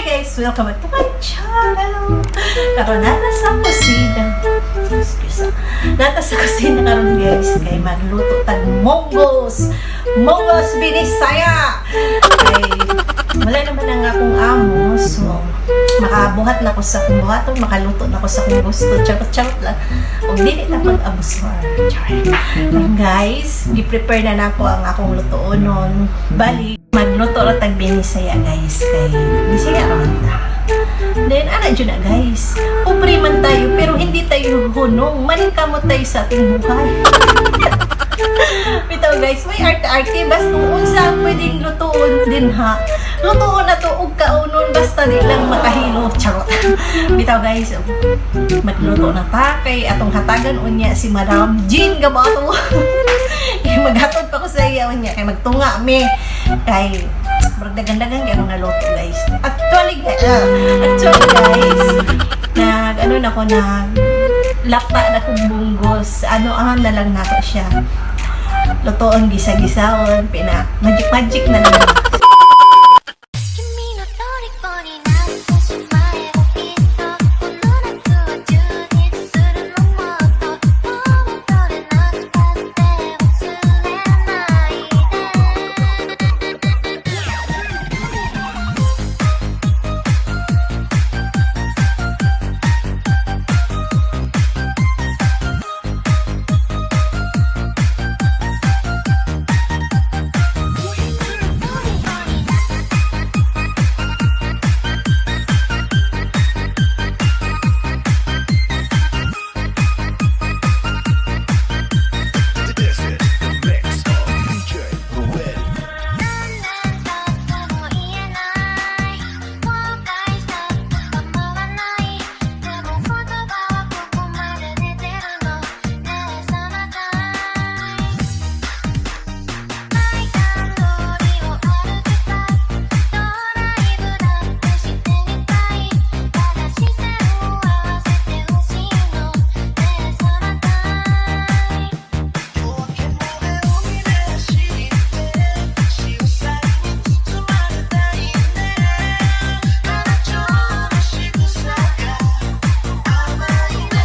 Guys! Welcome back to my channel! Karon naa ta sa kusina. Excuse. Naa ta sa kusina karon, guys, kay magluto tag munggos. Munggos Binisaya! Kay wala naman ang akong amo, so makabuhat na ko sa akong buhaton, makaluto na ko sa akong gusto. Charot-charot lang. Og dili na pag-abusar. Char. Karon, guys, gi-prepare na nako ang akong lutuonon. Bali, magluto ra tag Binisaya, guys, kay Bisaya ra man ta. Then ana jud na, guys. Pobre man tayo pero hindi tayo hunong. Maningkamot tayo sa ating buhay. Bitaw, guys, may arte-arte basta kung unsa ang pwedeng lutuon din ha. Lutuon na to og kaunon basta di lang makahilo. Charot. Bitaw, guys, magluto na ta kay atong hatagan unya si Madam Jean Gabato. Kay maghatod pa ko sa iya unya kay magtunga mi kay murag dagan-dagan kay akong naluto, guys. Actually, guys, nag ano na ko, nag lapa na kong munggos. Ano ah, na lang nato siya. Lutoon, gisa-gisaon, pina magic magic na lang. 君の虜になってしまえばきっとこの夏は充実するの。もっともう戻れなくたって忘れないで。 This is the mix of DJ Ruel. なんだとも言えない、後悔したって構わない。でも言葉はここまで出てるのねえ。サマータイム。海岸通りを歩きたい。ドライブだってしてみたい。ただ視線を合わせてほしいのねえ。サマータイム。夜明けまで海で走って潮騒に包まれたいね。彼女の仕草が甘いね。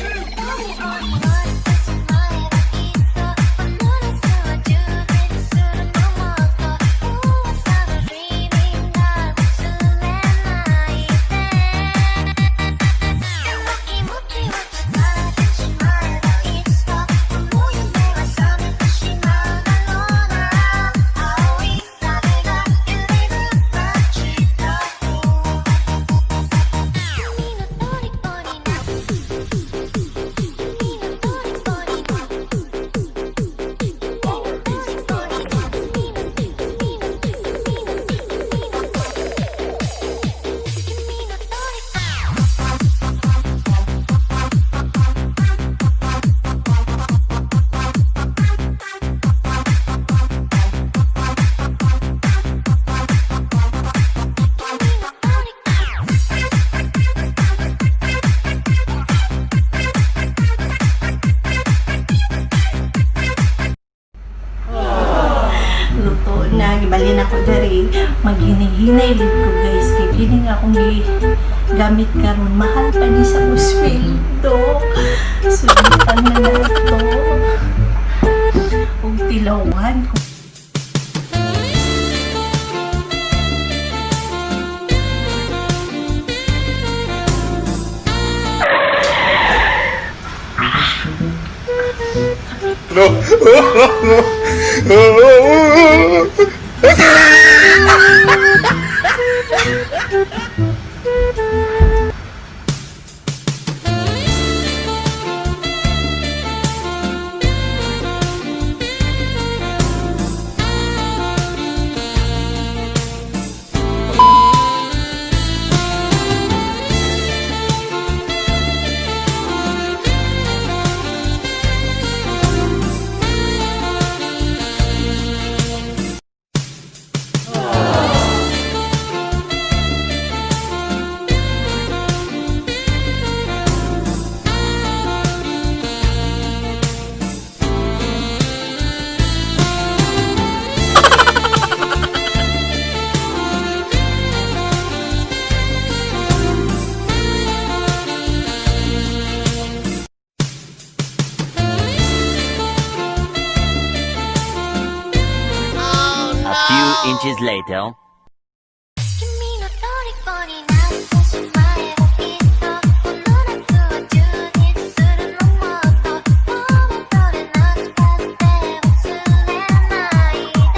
虜になってしまえばきっとこの夏は充実するの。もっと噂の dreaming が忘れないで。でも気持ちを伝えてしまえばいつかこの夢は覚めてしまうだろうな。青い風が揺れる街角。君の虜にな君の虜にな君の虜にな君の君の君の君の君の虜。君の虜。 Luto na, gibalhin ako diri. Maghinay-hinay lid ko, guys, kay kini nga akong gamit karon mahal pa ni sa sweldo. So butang na nato og tilawan. No. Inches later. 君の虜になってしまえばきっとこの夏は充実するの。もっともう戻れなくたって忘れないで。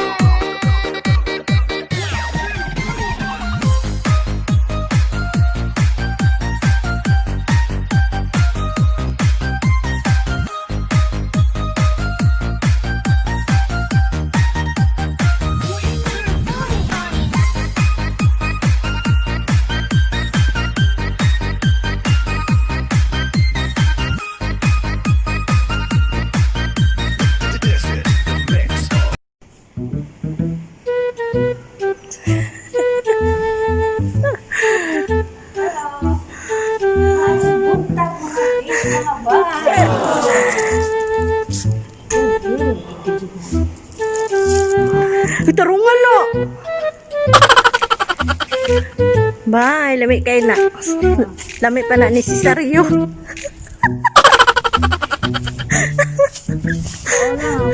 This is the mix of Tarungan no. Bye, lami kay na. Lami pa na ni Cesario.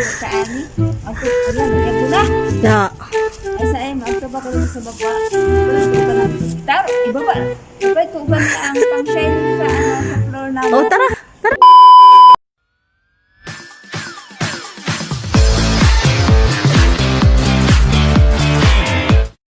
Sa ani. Ako, ano, nagyabo na. Na. Ay, sa em, ako ba ko sa baba? Taro, ibaba. Ibay ko uban ang pang-shining sa ano, sa floor na. Oh, tara.